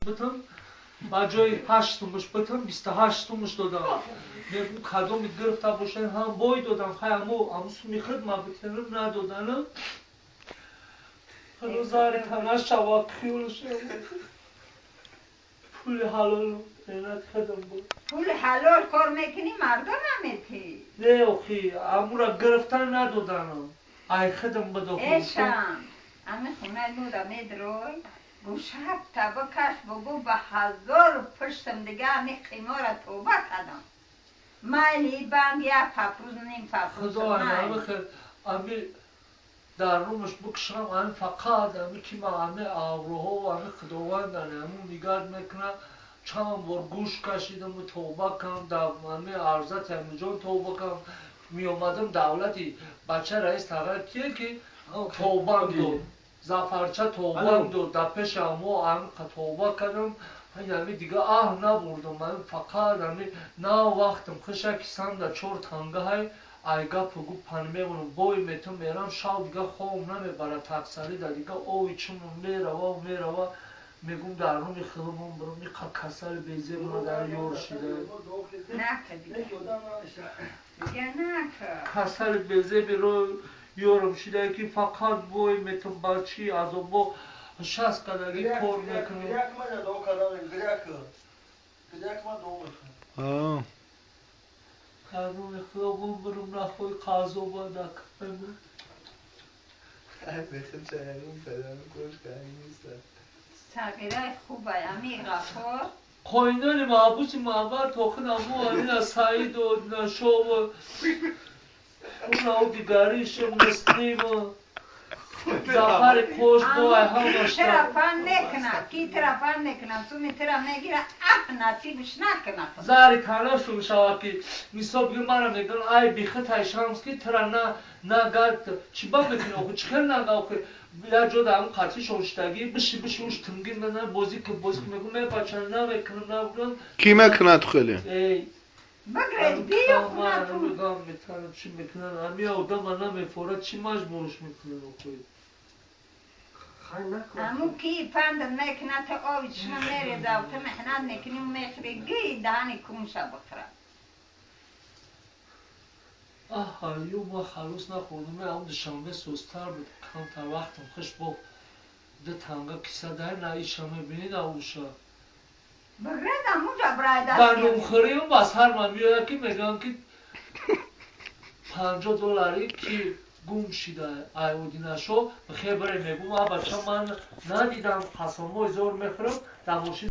Битам ба ҷои 8 сумуш битам 28 сумуш додам. Мегум кадоми гирифта бошен ҳам бой додам. Хай аму аму суми худ ма битанам надоданам. Худо зари тана шава хиёл шава. Пули ҳалол меҳнати худам буд. Пули ҳалол кор мекунӣ, мардум наметӣ. Не, охи, амура гирифтан надоданам. Ай худам буд охи. Эшам, ами хонаи мода медрой, гӯшак табакаш бугу ба ҳазор пуштам дига ами қимора тоба кардам. Майли банг як папруз ним папруз. Худо ами ами дар румаш бикшам, ами фақат ами ки ма ами авроҳо ами худовандани аму нигар мекунад. Чанд бор гӯш кашидаму тавба кардам, ами арзати амиҷон тавба кардам. Меомадам давлати бача раис тағайр кие ки тавбам дод. Зафарча тавбам дод. Дар пеши амо ами тавба кардам. Ами дига аҳ набурдам. Ами фақат ами на вақтам хуша ки санда 4 танга ҳай ай гапу гуп пан мемонам. Бой метум мерам шав дига ховам намебарад таксари да дига ови чумам мерава мерава. Мегум дар руми хилмон бурум иқа касали безебуна дар ёр шида. Касали безеби ро ёрам шида ки фақат бой метум бачи азобо 60 қадаги кор мекунам. Дар руми хилмон бурум нахои қазоба дакамон. Сағираи хубай, ами Ғаффор. Қоинони маҳбуси маъбар тохин аму амина Саиду Нашову унау дигаришу Муслиму Зафари қош бой ҳамашта. Тира пан мекуна, ки тира пан мекуна, суми тира мегира, аҳ насибш накуна. Зари танашу мешавад ки мисол бигӯ мара мегӯянд ай бихитай шамс ки тира на нагад чӣ ба мекунӣ охи чӣ хел нага охи як ҷо дар ҳамн қатъи шонштагӣ биши биши уш тимгин мезанад бозӣ ки бозӣ ки мегӯ мебача намекунам набудам. Кӣ мекунад хеле? Эй Бигред биё хунатун. Мегам метанам чӣ мекунанд ҳами одама намефорад чӣ маҷбурш мекунанд охи. Аму ки панд мекунад то ови чишма мереза ту меҳнат мекунӣ мехӯри гии даҳани кумша бихӯра. Аҳ аю ма халос нахӯрдам ам душанбе сустар буд камтар вақтам хуш бо ду танга киса дар на иша мебинед ауша. Бигред амуҷа брай даст. Гандумхӯриам ба сар ман меояд ки мегӯям ки $50 ки гум шида ай одинашо бихебаре мегӯм а бача ман надидам қасамҳои зор мехӯрам дар мошин.